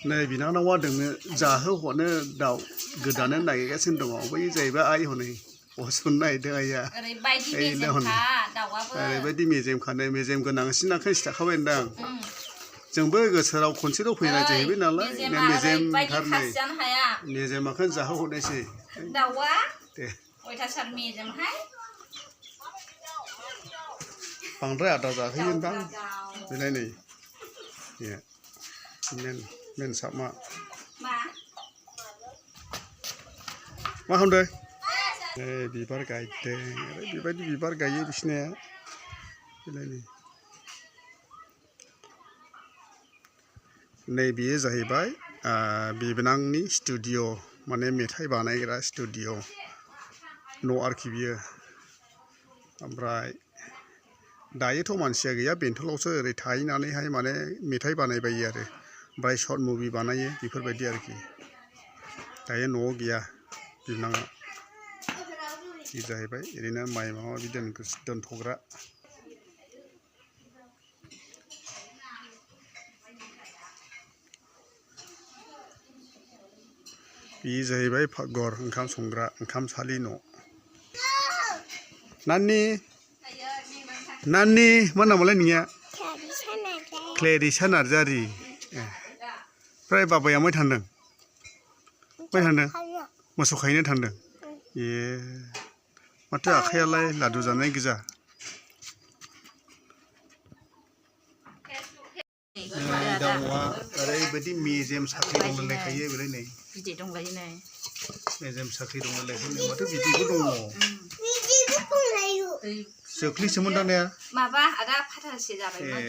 नै बिनानावा दोंनो जाहोहरनो दाउ गोदानो नागिरगासिनो दङ बै जाहैबाय आइ हनै असन नायदों आइया ओरैबायदि मेजेमखानो मेजेम गोनांसिन आखाइ सिथाखाबाय होनदां जोंबो बोसोराव खनसेल' फैनाय जाहैबाय नालाय मेजेमथारनै मेजेमाखौ जाहोहरनायसै दाउआ दे अयथासार मेजेमहाय बांद्राय आदार जाहोयोनदां बेलाय नै मेन साबमा मा खालामदों बिबार गायदों बेबायदि बिबार गायो बिसोरनिया बेलाय नै बेयो जाहैबाय बिबोनांनि स्टुडिअ माने मेथाइ बानायग्रा स्टुडिअ न' आरोखि बियो ओमफ्राय दायोथ' मानसिया गैया बेंथलावसो ओरै थाहैनानैहाय माने मेथाइ बानायबायो आरो ओमफ्राय सर्ट मुभि बानायो बेफोरबायदि आरोखि दायो न'आव गैया बिबोनाङा बे जाहैबाय ओरैनो माइ माबा माबि दोनथ'ग्रा बे जाहैबाय पाकघर ओंखाम संग्रा ओंखामसालि न' नानि मा नामालाय नोंनिया क्लेरिसा नार्जारि ओमफ्राय बाबाया माय थांदों मोसौ खाहैनो थांदों ए माथो आखाइयालाय लादु जानाय गोजा दाउआ ओरैबायदि मेजेम साख्रि दंलायलायखायो बेलाय नै बिदै दंलायो नै मेजेम साख्रि दंलायलायखायो माथो बिदैबो दङ जोख्लिसोमोन दां ने माबा आदा फाथालसे जाबायमोन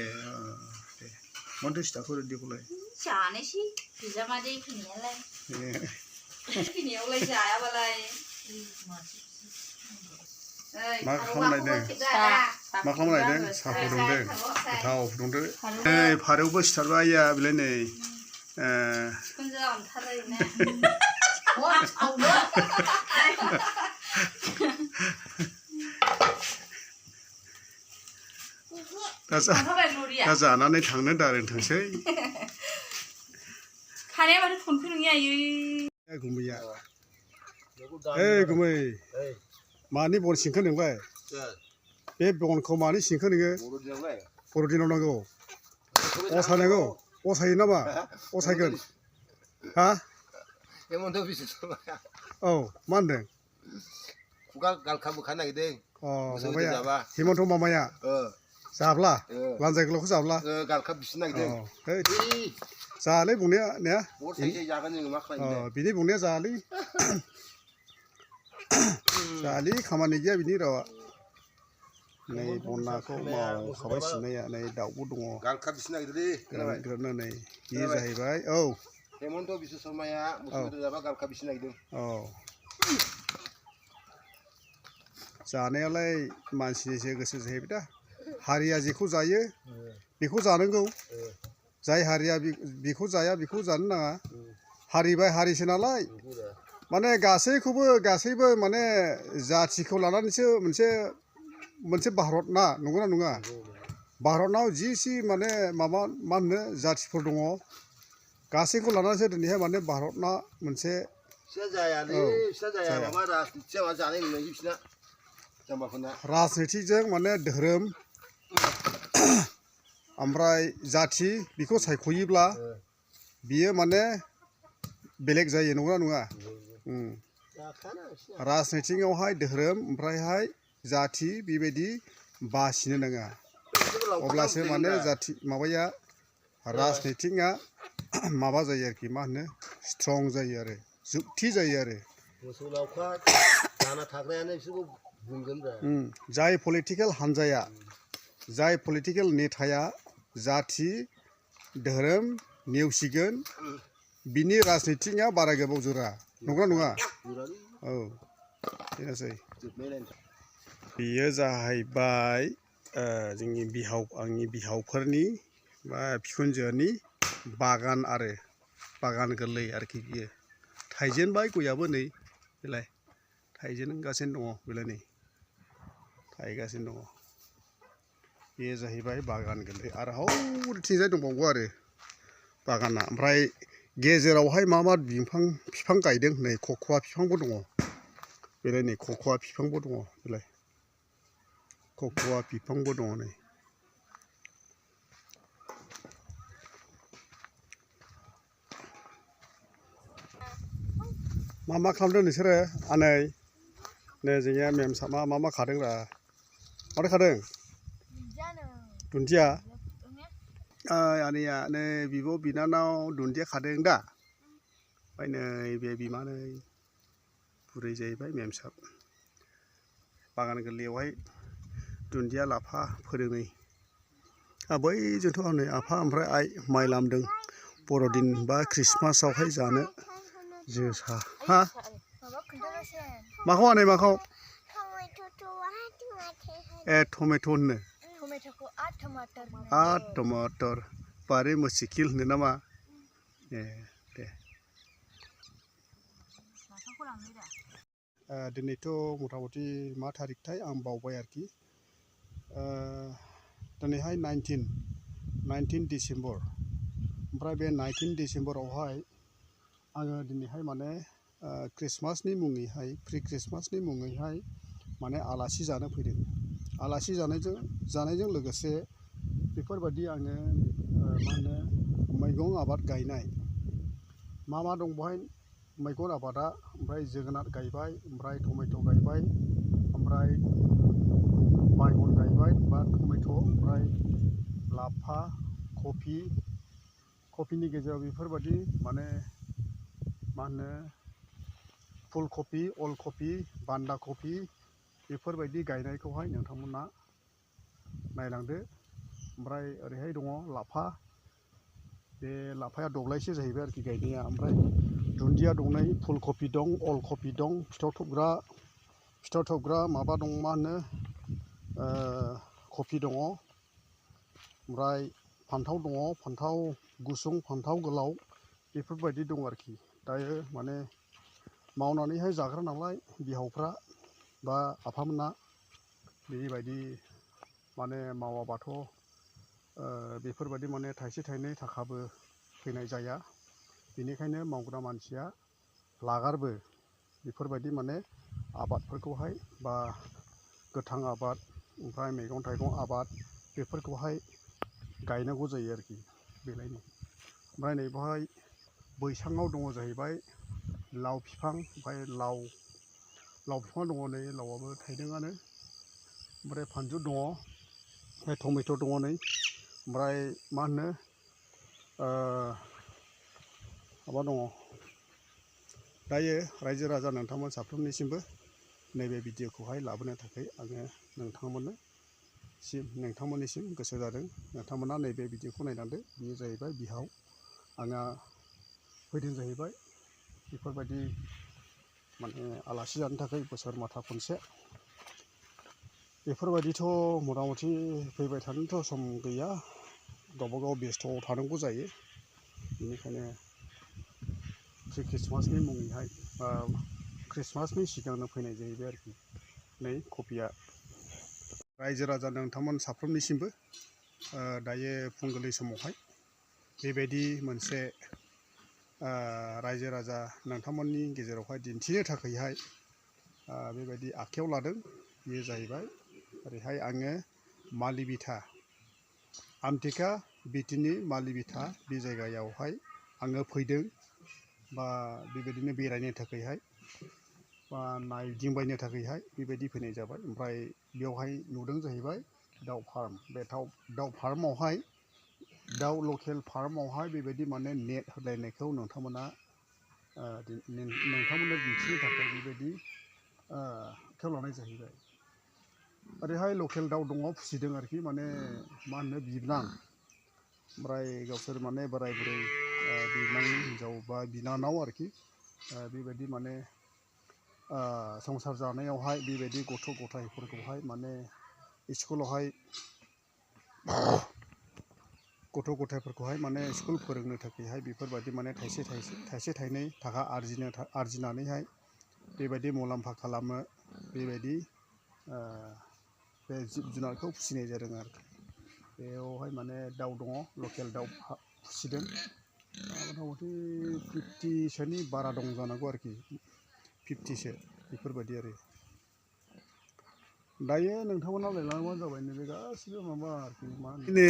दे माथो सिथाखो बिदिखौलाय जानोसै बिजामादै फैनायालाय फैनायावलाय जायाबालाय मा खालामनायदों साहा फुदुंदों गोथाव फुदुंदो नै फारौबो सिथारबाय आइया बेलाय नै दा जानानै थांनो दारोंथोंसै खानाया माथो फनखो नोंनि आयै गुमैया गुमै मानि बन सिंखो नोंलाय बे बनखौ मानि सिंखो नोङो बर'दिनाव नांगौ असायनांगौ असायो नामा असायगोन हा औ मा होनदों खुगा गालखा बोखानो नागिरदों माबाया हेमन्त मामाया जाब्ला लान्जाय गोलावखौ जाब्ला गालखा बिसिनो नागिरदों जालै बुंनाया ने जागोन जोङो मा खालामनो बिनि बुंनाया जालै जालि खामानि गैया बिनि रावा नै बनाखौ मावखाबाय सिननाया नै दाउबो दङ गालखा बिसिनो नागिरदों ग्रोबनो नै बेयो जाहैबाय औ हेमन्त बिश्व शर्माया मोसौ जाबा गालखा बिसिनो नागिरदों औ जानायालाय मानसिनिसो गोसो जाहैबाय दा हारिया जेखौ जायो बेखौ जानांगौ जाय हारिया बेखौ जाया बेखौ जानो नाङा हारि बाय हारिसो नालाय माने गासैबो माने जाथिखौ लानानैसो मोनसे भारत ना नंगौना नङा भारतनाव जि माने माबा मा होनो जाथिफोर दङ गासैखौ लानानैसो दिनैहाय माने भारतना मोनसे राजनितिजों माने धोरोम ओमफ्राय जाथि बेखौ सायख'योब्ला बियो माने बेलेग जायो नंगौना नङा राजनितिआवहाय धोरोम ओमफ्रायहाय जाथि बेबायदि बासिनो नाङा अब्लासो माने जाथि माबाया राजनितिआ माबा जायो आरोखि मा होनो स्ट्रं जायो आरो जुक्ति जायो आरो जाय पलिटिकेल हान्जाया जाय पलिटिकेल नेताया जाथि धोरोम नेवसिगोन बिनि राजनितिआ बारा गोबाव जोरा नंगौना नङा औ बेनोसै बेयो जाहैबाय जोंनि आंनि बिहावफोरनि बा बिखुनजोनि बागान आरो बागान गोरलै आरोखि बियो थाइजेनबाय गयाबो नै बेलाय थाइजेनगासिनो दङ बेलाय नै थाइगासिनो दङ बे जाहैबाय बागान गोरलै आरो हौरैथिंजाय दंबावो आरो बागाना ओमफ्राय गेजेरावहाय मा बिफां गायदों नै खख'वा बिफांबो दङ बेलाय नै खख'वा बिफांबो दङ बेलाय खख'वा बिफांबो दङ नै मा खालामदों नोंसोरो आनै नै जोंनिया मेमसामा मा खादोंरा माथो खादों दुन्दिया आनैया नै बिब' बिनानाव दुन्दिया खादों दा ओमफ्राय नै बे बिमानै बुरै जाहैबाय मेमसाब बागान गोरलैयावहाय दुन्दिया लाफा फोदों नै बैजोंथ' हनै आफा ओमफ्राय आइ माइ लामदों बर'दिन बा ख्रिस्टमासावहाय जानो जोसा हा माखौ आनै माखौ ए टमेट' होनो टमाटर बारि मुसिकिल होनो नामा ए दे दिनैथ' मथा मथि मा थारिखथाय आं बावबाय आरोखि दिनैहाय 19 डिसेम्बर ओमफ्राय बे 19 डिसेम्बरावहाय आङो दिनैहाय माने ख्रिस्टमासनि मुङैहाय प्रि ख्रिस्टमासनि मुङैहाय माने आलासि जानो फैदों आलासि जानायजों लोगोसे बेफोरबायदि आङो मा होनो मैगं आबाद गायनाय मा दं बेवहाय मैगं आबादा ओमफ्राय जोगोनार गायबाय ओमफ्राय टमेट' गायबाय ओमफ्राय बायगन गायबाय बा टमेट' ओमफ्राय लाफा कफिनि गेजेराव बेफोरबायदि माने मा होनो फुल कफि अल कफि बान्दा कफि बेफोरबायदि गायनायखौहाय नोंथांमोना नायलांदो ओमफ्राय ओरैहाय दङ लाफा बे लाफाया दब्लायसे जाहैबाय आरोखि गायनाया ओमफ्राय दुन्दिया दंनै फुल कफि दं अल कफि दं फिथाव थोबग्रा माबा दं मा होनो कफि दङ ओमफ्राय फान्थाव दङ फान्थाव गुसुं फान्थाव गोलाव बेफोरबायदि दं आरोखि दायो माने मावनानैहाय जाग्रा नालाय बिहावफ्रा बा आफामोना बेबायदि माने मावाबाथ' बेफोरबायदि माने थाइसे थाइनै थाखाबो फैनाय जाया बेनिखायनो मावग्रा मानसिया लागारबो बेफोरबायदि माने आबादफोरखौहाय बा गोथां आबाद ओमफ्राय मैगं थाइगं आबाद बेफोरखौहाय गायनांगौ जायो आरोखि बेलायनो ओमफ्राय नै बेवहाय बैसाङाव दङ जाहैबाय लाव बिफां ओमफ्राय लाव बिफां दङ नै लावआबो थाइदोंआनो ओमफ्राय फानजु दङ ओमफ्राय टमेट' दङ नै ओमफ्राय मा होनो माबा दङ दायो रायजो राजा नोंथांमोन साफ्रोमनिसिमबो नैबे भिडिअखौहाय लाबोनो थाखाय आङो नोंथांमोननिसिम गोसो जादों नोंथांमोना नैबे भिडिअखौ नायलांदो बेयो जाहैबाय बिहाव आंहा फैदों जाहैबाय बेफोरबायदि माने आलासि जानो थाखाय बोसोर माथा खनसे बेफोरबायदिथ' मथा मथि फैबाय थानोथ' सम गैया गावबागाव बेस्थ'आव थानांगौ जायो बेनिखायनो प्रि ख्रिस्टमासनि मुङैहाय ख्रिस्टमासनि सिगांनो फैनाय जाहैबाय आरोखि नै कफिया रायजो राजा नोंथांमोन साफ्रोमनिसिमबो दायो फुंबिलि समावहाय बेबायदि मोनसे रायजो राजा नोंथांमोननि गेजेरावहाय दिन्थिनो थाखायहाय बेबायदि आखायाव लादों बेयो जाहैबाय ओरैहाय आङो मालिबिथा आमथेखा बिटिनि मालिबिथा बे जायगायावहाय आङो फैदों बा बेबायदिनो बेरायनो थाखायहाय बा नायदिंबायनो थाखायहाय बेबायदि फैनाय जाबाय ओमफ्राय बेवहाय नुदों जाहैबाय दाउ फार्म बे दाउ फार्मावहाय दाउ लकेल फार्मावहाय बेबायदि माने नेट होलायनायखौ नोंथांमोननो दिन्थिनो थाखाय बेबायदि आखायाव लानाय जाहैबाय ओरैहाय लकेल दाउ दङ फिसिदों आरोखि माने मा होनो बिबनां ओमफ्राय गावसोर माने बोराय बुरै बिबनांनि हिन्जाव बा बिनानाव आरोखि बेबायदि माने संसार जानायावहाय बेबायदि गथ' गथायफोरखौहाय माने स्कुलावहाय गथ' गथायफोरखौहाय माने स्कुल फोरोंनो थाखायहाय बेफोरबायदि माने थाइसे थाइनै थाखा आरजिनानैहाय बेबायदि मुलाम्फा खालामो बेबायदि बे जिब जुनारखौ फिसिनाय जादों आरो बेयावहाय माने दाउ दङ लकेल दाउ फिसिदों मथा मथि 50सोनि बारा दं जानांगौ आरोखि 50सो बेफोरबायदि आरो दायो नोंथांमोना लायलांबानो जाबाय नैबे गासिबो माबा आरोखि मा नै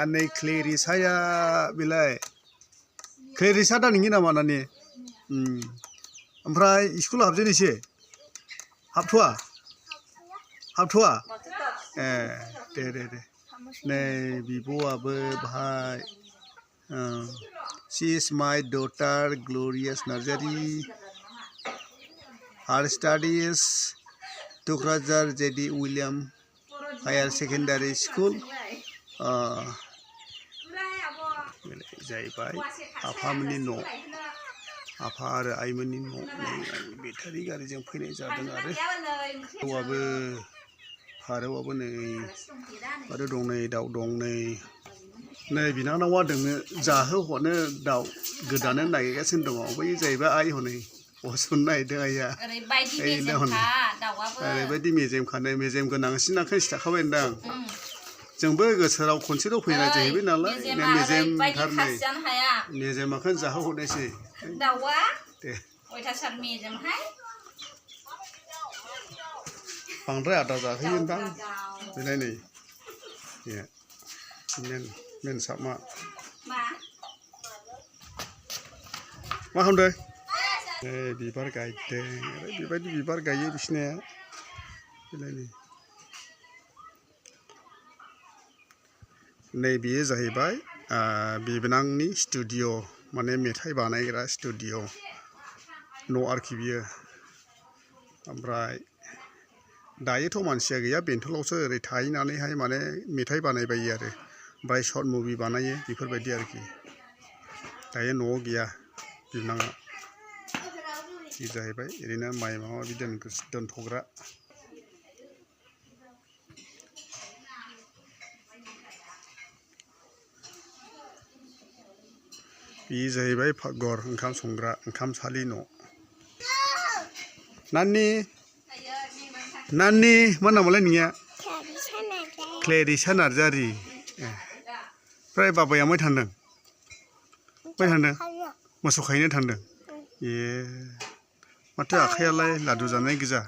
आनै क्लेरिसाया बेलाय क्लेरिसा दा नोंनि नामा नानि ओमफ्राय स्कुल हाबजेननोसै हाबथ'वा ए दे नै बिब'आबो भाई शी इज माय डटार Glorious Narzary her studies Tukrajhar JD William higher secondary school जाहैबाय आफामोननि न' आफा आरो आइमोननि न' बेटारि गारिजों फैनाय जादों आरो फारौआबो नै फारौ दं नै दाउ दं नै बिनानावा दोङो जाहोहरनो दाउ गोदानो नागिरगासिनो दङ बै जाहैबाय आइ हनै असन नायदों आइया ओरैबायदि मेजेमखानो मेजेम गोनांसिनाखौ सिथाखाबाय होनदां जोंबो बोसोराव खनसेल' फैनाय जाहैबाय नालाय मेजेमथारनै मेजेमाखौ जाहोहरनायसै दाउआ दे अयथासार मेजेमहाय बांद्राय आदार जाहोयोदां बेलाय नै मेन साबमा मा खालामदों बिबार गायदों बेबायदि बिबार गायो बिसोरनिया बेलाय नै बेयो जाहैबाय बिबोनांनि स्टुडिअ माने मेथाइ बानायग्रा स्टुडिअ न' आरोखि बियो ओमफ्राय दायोथ' मानसिया गैया बेंथलावसो ओरै थाहैनानैहाय माने मेथाइ बानायबायो आरो ओमफ्राय सर्ट मुभि बानायो बेफोरबायदि आरोखि दायो न'आव गैया बिबोनाङा बे जाहैबाय ओरैनो माइ माबा माबि दोनथ'ग्रा बे जाहैबाय पाकघर ओंखाम संग्रा ओंखामसालि न' नानि मा नामालाय नोंनिया क्लेरिसा नार्जारी ओमफ्राय बाबाया माय थांदों मोसौ खाहैनो थांदों ए माथो आखाइयालाय लादु जानाय गोजा